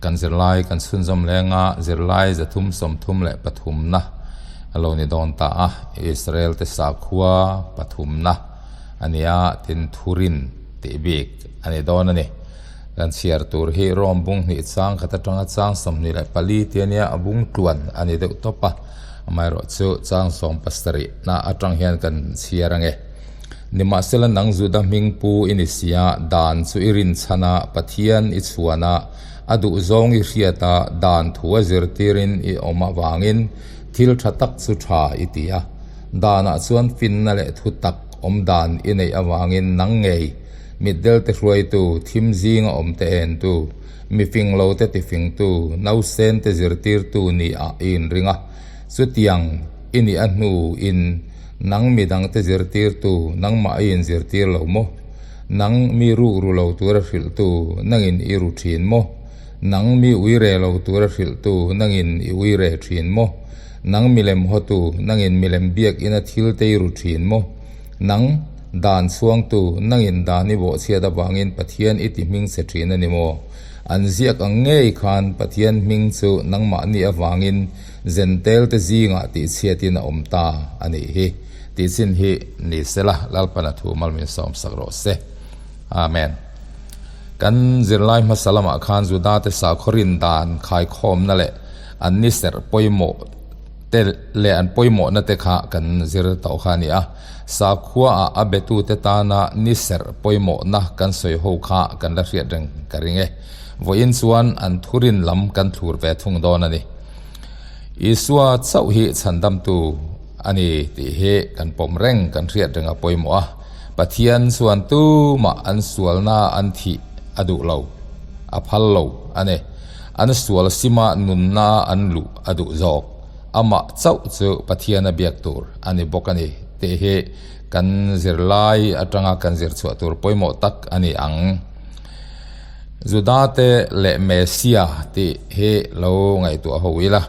Kan zirlai kan chhunzawm lenga zirlai 333 na a lo ni dawn ta a, Israel te sakhua pathumna a nia tin thurin tih bik a ni dawn a ni. Kan chhiar tur hi Rome bung hnih chang khat atanga chang 24 te ania a bung tluan a ni deuh tawp a, amaherawhchu chang 17 na atang hian kan chhiar ange. Nimahsela nang Juda hming pu i ni sia, dan chu i rinchhan a, Pathian i chhuan a, a duhzawng i hriat a, dan thu a zirtirin i awm avangin thil tha tak chu tha i ti a. Danah chuan finna leh thu tak awm dan i neih avangin nang ngei, mitdelte hruaitu, thim zinga awmte entu, mifing lote tifingtu, nausente zirtirtu nih-ah i inring a. Chutiang i nih a hnuin Nang midangte zirtirtu, nangmah i inzirtir lo maw? Nang mi ruk ru lo tura hrilhtu, nangin i ru thin maw? Nang mi uire lo tura hrilhtu, nangin i uire thin maw? Nang milem hawtu, nangin milem biakina thil te i ru thin maw? Nang dan chhuangtu, nangin dan i bawhchhiat avangin Pathian i ti hming che thin a ni maw? An ziak ang ngei khan Pathian hming chu nangmahni avangin Zentel te zingah tihchhiatin a awm ta a nih hi. Tihchin hi ni sela, Lalpana thu mal min sawmsak rawh se. Amen. Kan zirlai hmasa lamah khan Judate sakhaw rin dan khaikhawmna leh an ni serh pawimawh te leh an pawimawhna te kha kan zir tawh kha a ni a. Sakhuaah a betute tana ni serh pawimawhna kan sawi ho kha kan la hriat reng ka ring e. Vawiin chuan an thurin lam kan thlur ve thung dawn a ni. Isua chauh hi chhandamtu a ni tih hi kan pawm reng, kan hriat reng a pawimawh a. Pathian chuan tumah an sualna an thih a duh lo, a phal lo a ni. An sual sima nunna an luh a duh zawk. Amah chauh chu Pathian a biak tur a ni bawk a ni tih hi kan zirlai atanga kan zir chhuah tur pawimawh tak a ni ang. Judate leh Messia tih hi lo ngaihtuah ho ila.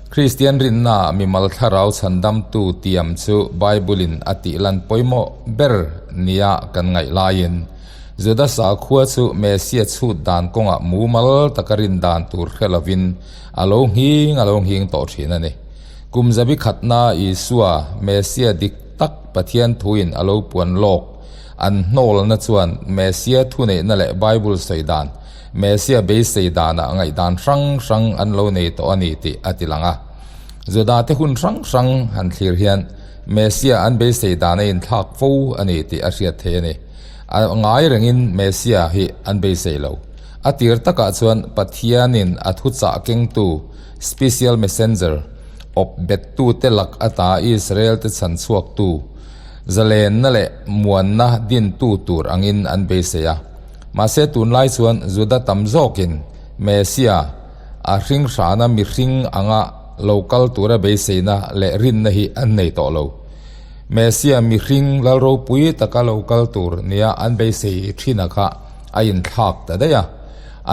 Kristian rinna mimal thlarau chhandamtu tiam chu Bible-in a tih lan pawimawh ber nia kan ngaih laiin, Juda sakhua chu Messia chhut dan kawngah mumal taka rin dan tur hre lovin a lo nghing a lo nghing tawh thin a ni. Kum zabi khatna Isua, Messia dik tak Pathian thuin a lo puan lawk An hnawlna chuan Messia thuneihna leh Bible sawi dan, Messia beisei danah ngaihdan hrang hrang an lo nei tawh a ni tih a ti lang a. Judate hun hrang hrang han thlir hian Messia an beisei dan a inthlak fo a ni tih a hriat theih a ni. A ngai rengin Messia hi an beisei lo. A tir takah chuan Pathianin a thuchah kengtu, special messenger, awp bettute lak ata Israelte chhan chhuaktu, Zalenna leh muanna dintu tur angin an beisei a. Mahse tunlai chuan Juda tam zawkin Messia a hringhrana mihring anga lo kal tura beiseina leh rinna hi an nei tawh lo. Messia mihring lal ropui taka lo kal tur nia an beisei thina kha a inthlak ta daih a.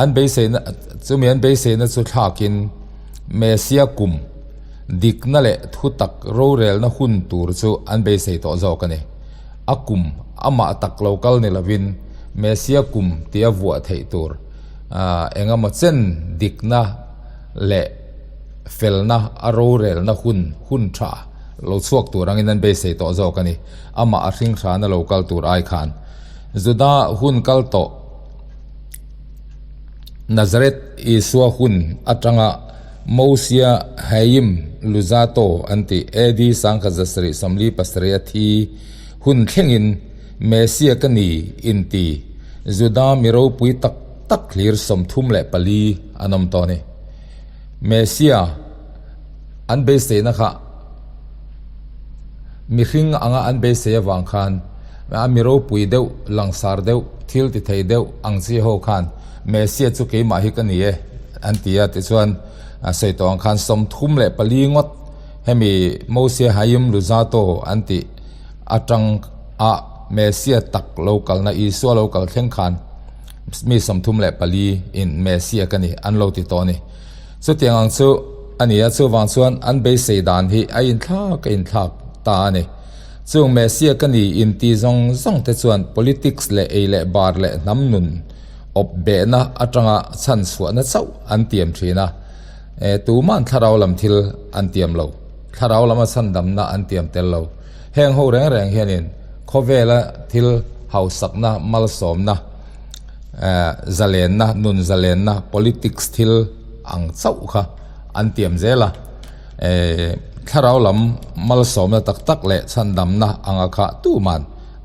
An beiseina chumi an beiseina chu thlakin Messia kum Dikna leh thutak rorelna hun tur chu an beisei tawh zawk a ni. A kum amah tak lo kal ni lovin Messia kum tia vuah theih tur engemaw chen dikna leh felna a rorelna hun hun tha lo chhuak tur angin an beisei tawh zawk a ni. Amah a hringhrana lo kal tur ai khan Juda hun kal tawh Nazareth Isua hun atanga Mosia Haim Luzato an tih AD 1747 a thi hun thlengin Messia ka ni inti Juda mi ropui tak tak hlir 34 an awm tawh a ni. Messia an beiseina kha mihring anga an beisei avang khan a mi ropui deuh, langsar deuh, thil ti thei deuh ang chi ho khan Messia chu keimah hi ka ni e an ti a, tichuan sawi tawh ang khan 34 ngawt hemi Mose Haim Luzato an tih atang a Messia tak lo kalna Isua lo kal thleng khan mi 34 in Messia ka ni an lo ti tawh a ni. Chutiang ang chu a ni a, chuvang chuan an beisei dan hi a inthlak a inthlak ta a ni. Chung Messia ka ni inti zawng zawng te chuan politics leh ei leh bar leh hnam nun. Awp behna atanga chhan chhuahna chauh an tiam thin a, tuma'n thlarau lam thil an tiam lo. Thlarau lama chhandamna an tiam tel lo. Heng ho reng reng hianin khawvela thil hausakna, malsawmna, zalenna, nun zalenna, politics thil ang chauh kha an tiam zel a. Thlarau lam malsawmna tak tak leh chhandamna anga kha tuma'n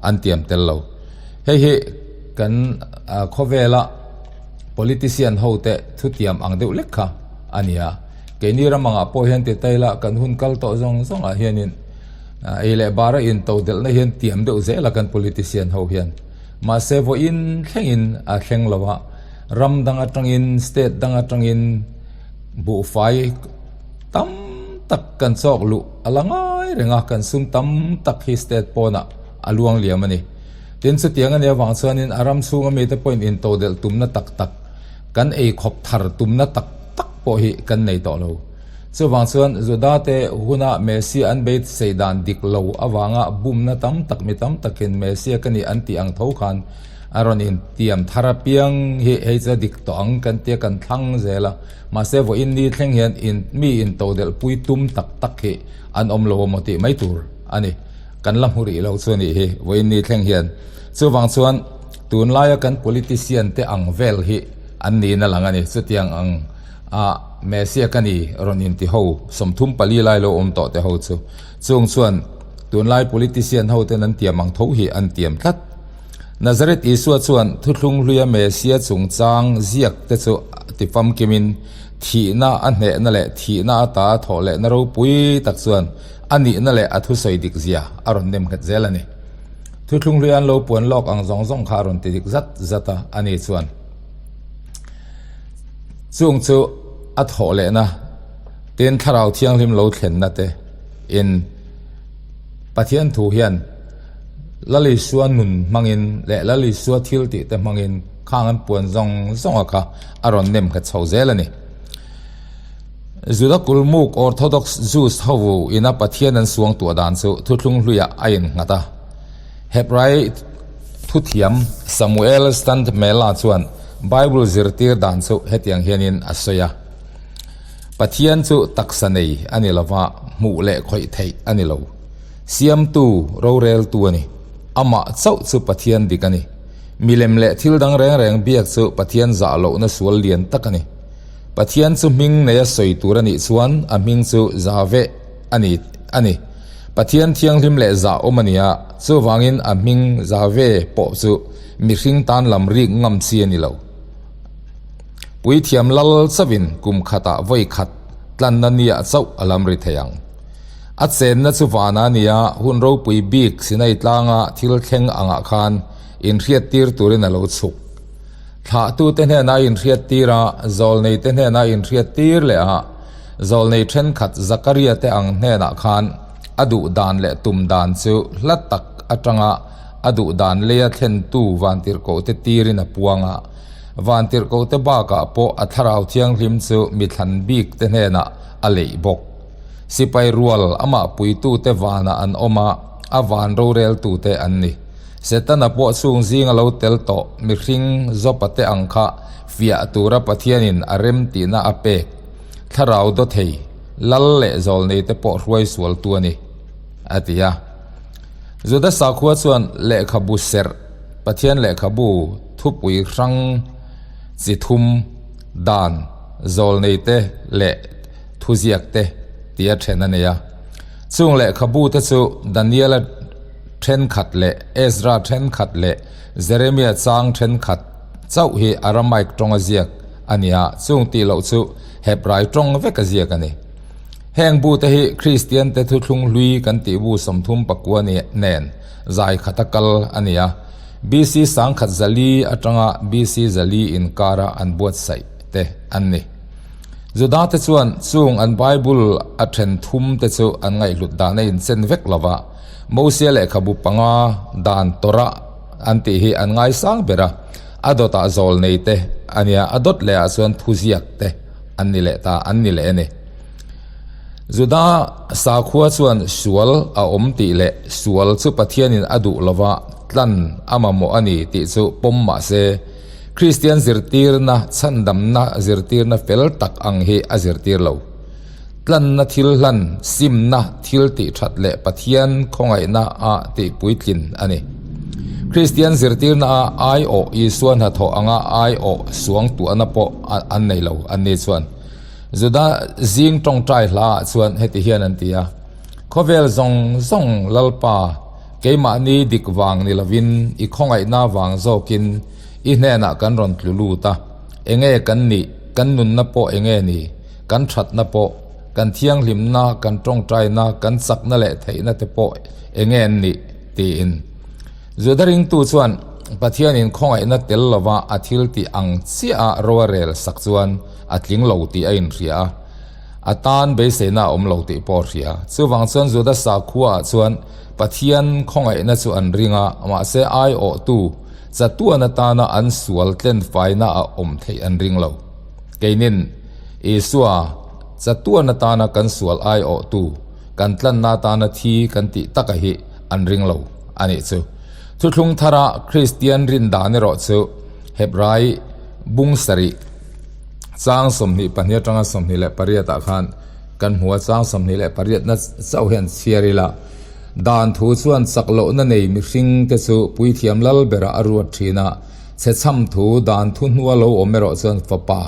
an tiam tel lo. Hei hi kan khawvela politician hote thutiam ang deuh lek kha a ni a. Keini ram angah pawh hian ti ta ila kan hun kal tawh zawng zawngah hianin ei leh bara intodelhna hian tiam deuh zel a kan politician ho hian. Mahse vawiin thlengin a thleng lo a, ram dang atangin state dang atangin buhfai tam tak kan chawk luh a la ngai reng a, kan sum tam tak hi state pawnah a luang liam a ni. Tin, chutiang a nih avang chuanin a ram chhunga mite pawhin intodelh tumna tak tak, kan eikhawp thar tumna tak tak pawh hi kan nei tawh lo. Chuvang chuan Judate huna Messiah an beisei dan dik lo avanga bumna tam tak mi tam takin Messiah ka nih an tih ang tho khan a rawn intiam thar apiang hi hei chu a dik tawh ang kan tia kan thlang zel a. Mahse vawiin ni thleng hian mi intodelh pui tum tak tak hi an awm lo emaw tih mai tur a ni. Kan la hmu rih lo chu a nih hi vawiin ni thleng hian. Chuvang chuan tunlaia kan politician te ang vel hi an niin a lang a ni. Chutiang ang a Messiah ka ni rawn inti ho 34 lai lo awm tawh te ho chu. Chung chuan tunlai politician ho ten an tiam ang tho hi an tiam tlat. Nazareth Isua chuan thuthlung hluia Messiah chungchang ziak te chu ti famkimin thihna a hnehna leh thihna ata a thawh lehna ropui tak chuan A nihna leh a thusawi dik zia a rawn nem nghet zel a ni. Thuthlung hlui an lo puan lawk ang zawng zawng kha a rawn ti dik zat zat a, a ni chuan chung chu a thawh lehna tin Thlarau Thianghlim lo thlenna te in Pathian thu hian Lal Isua nun hmangin leh Lal Isua thil tih te hmangin khang an puan zawng zawng a kha a rawn nem nghet chho zel a ni. Juda kulmuk Orthodox Jews ho ina Pathian an suang tuah dan chu thuthlung hluiah a innghat a. Hebrai thuthiam Samuel Standmela chuan Bible zirtir dan chu hetiang hianin a sawi a, Pathian chu taksa nei a ni lova, hmuh leh khawih theih a ni lo. Siamtu, roreltu a ni. Amah chauh chu Pathian dik a ni. Milem leh thil dang reng reng biak chu Pathian zah lohna sual lian tak a ni. Pathian chu hming neia sawi tur a nih chuan a hming chu Jahveh a ni a ni. Pathian thianghlim leh zah awm a ni a, chuvangin a hming Jahveh pawh chu mihring tan lam rik ngam chi a ni lo. Puithiam lal chauhin kum khatah vawi khat tlanna niah chauh a lam ri thei ang. A chenna chu vana a ni a, hun ropui bik Sinai tlanga thil thleng angah khan inhriattir turin a lo chhuk. Thlahtute hnena inhriattir a, zawlneite hnena inhriattir leh a, zawlnei thenkhat Zakaria te ang hnenah khan a duh dan leh tum dan chu hla tak atanga a duh dan leia thlentu vantirhkohte tirin a puang a. Vantirhkohte bakah pawh a thlarau thianghlim chu mi thlan bik te hnenah a leih bawk. Sipai rual amah puitute vanah an awm a, a van roreltute an ni. Setana pawh chung zinga lo tel tawh mihring Jopa te ang kha fiah tura Pathianin a rem tihna a pek. Thlarau daw thei, lal leh zawlnei te pawh hruai sualtu a ni, a ti a. Juda sakhua chuan lehkhabu serh, Pathian lehkhabu thupui hrang chi thum, dan, zawlnei te leh thuziak te tia then a nei a. Chung lehkhabu te chu Daniela thenkhat leh Ezra thenkhat leh Jeremia chang thenkhat chauh hi Aramaic tawnga ziak a ni a, chung tih loh chu Hebrai tawng veka ziak a ni. Heng bute hi Kristiante thuthlung hlui kan tih bu 34 nen zai khata kal a ni a, BC 1100 atanga BC 400 inkara an buatsaih te an ni. Judate chuan chung an Bible a then thum te chu an ngaihhlut dan a inchen vek lo va, Mosia lehkhabu panga dan Torah an tih hi an ngaisang ber a, a dawtah zawl nei te a nia, a dawt lehah chuan thuziak te an ni leh ta an ni leh a ni. Juda sakhua chuan sual a awm tih leh sual chu Pathianin a duh lova tlan a mamawh a ni tih chu pawm mah se. Kristian zirtirna, chhandamna zirtirna fel tak ang hi a zirtir lo. Tlanna thil hlan, simna thil tih that leh Pathian khawngaihna a tih puitlin a ni. Kristian zirtirna a aiawh Isua hnathawh anga aiawh suangtuahna pawh an nei lo an ni chuan. Juda zing tawngtai hla ah chuan heti hian an ti a, Khawvel zawng zawng Lalpa, keimahni dik vang ni lovin i khawngaihna vang zawkin i hnenah kan rawn tlu lut a, enge kan nih, kan nunna pawh enge ni? Kan thatna pawh, kan thianghlimna, kan tawngtaina, kan chakna leh theihna te pawh eng nge an nih? tiin. Juda ringtu chuan Pathianin khawngaihna tel lova a thil tih ang chiaha ro a rel sak chuan a tling lo tih a inhria a, a tan beiseina a awm lo tih pawh a hria. Chuvang chuan Juda sakhuaah chuan Pathian khawngaihna chu an ring a, mahse aiawhtu chatuan atana an sual tlenfaina a awm theih an ring lo. Keinin Isua chatuan atana kan sual aiawhtu, kan tlanna atana thi kan tih taka hi an ring lo a nih chu. Thuthlung thara Kristian rin dan erawh chu Hebrai bung sarih chang 22 atanga 28 ah khan kan hmu a, chang 28 na chauh hian chhiar ila dan thu chuan chak lohna nei mihring te chu puithiam lal berah a ruat thin a, Chhechham thu dan thu hnua lo awm erawh chuan fapa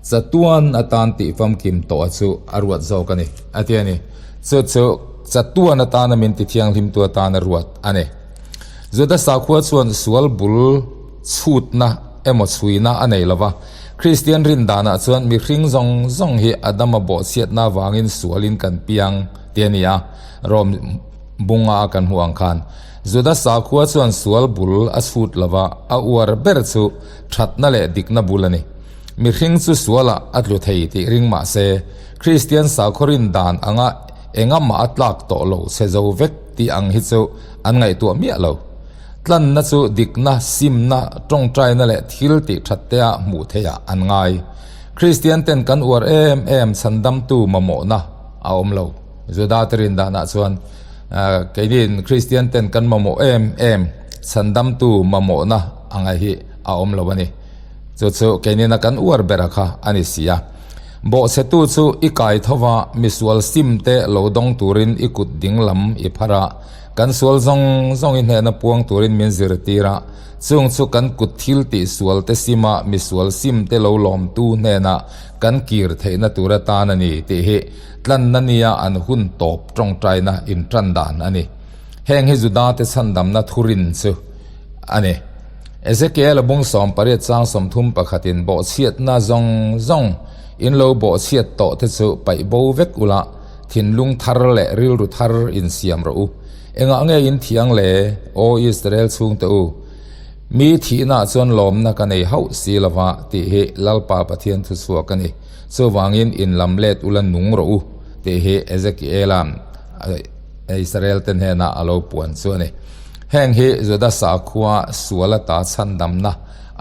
chatuan atan tih famkim tawh a chu a ruat zawk a ni, a ti a ni. Chu chu chatuan atana min ti thianghlimtu atan a ruat a ni. Juda sakhua chuan sual bul chhutna emaw chhuina a nei lo va. Kristian rin danah chuan mihring zawng zawng hi Adama bawhchhiatna avangin sualin kan piang ti a ni a, Rom bunga kan hmuh ang khan. Juda sakhua chuan sual bul a chhut lo va, a uar ber chu thatna leh dikna bul a ni. Mihring chu sualah a tlu thei tih ring mah se, Kristian sakhaw rin dan anga engamah a tlak tawh lo chhe zo vek tih ang hi chu an ngaihtuah miah lo. Tlanna chu dikna, simna, tawngtaina leh thil tih that tea hmuh theihah an ngai. Kristian ten kan uar em em chhandamtu mamawhna a awm lo. Juda te rin danah chuan Keiniin Kristian ten kan mamawh em em chhandamtu mamawhna anga hi a awm lo a ni. Chu chu keinina kan uar bera kha a ni si a. Bawhchhetu chu i kai tho va, misual sim te lo dawng turin i kut ding lam i phar a, kan sual zawng zawng i hnehna puang turin min zirtir a, chung chu kan kut thil tih sual te sima misual sim te lo lawmtu hnenah kan kir theihna tur atan a ni tih hi Tlanna nia an hun tawp tawngtaina intan dan a ni. Heng hi Judate chhandamna thurin chu a ni. Ezekiel-a bung 18 chang 30 pakhatin bawhchhiatna zawng zawng in lo bawhchhiat tawh te chu paih bo vek ula, thinlung thar leh rilru thar insiam rawh u. Engah nge in thiang le, Aw Israel chhungte u? Mi thihnaah chuan lawmna ka nei hauh si lova tih hi Lalpa Pathian thuchhuak a ni. Chuvangin in lam let ula nung rawh u tih hi Ezekiela'n Israel te hnenah a lo puan chu a ni. Heng hi Juda sakhua sual ata chhandamna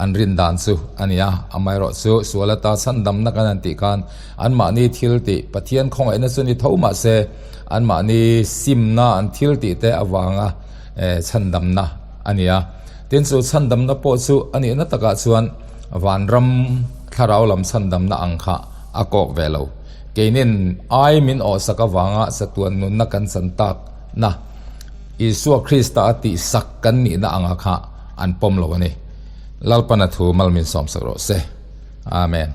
an rin dan chu a ni a, amaherawh chu sual ata chhandamna kan han tih khan anmahni thil tih Pathian khawngaihna chu ni tho mah se anmahni simna an thil tih te avanga chhandamna a ni a. Tin chu chhandamna pawh chu a nihna takah chuan vanram Thlarau lam chhandamna ang kha a kawk ve lo. Keinin ai min awhsak avanga chatuan nunna kan chan takna Isua Krista a tihsak kan nihna anga kha an pawm lo a ni. Lalpana thu mal min sawmsak rawh se. Amen.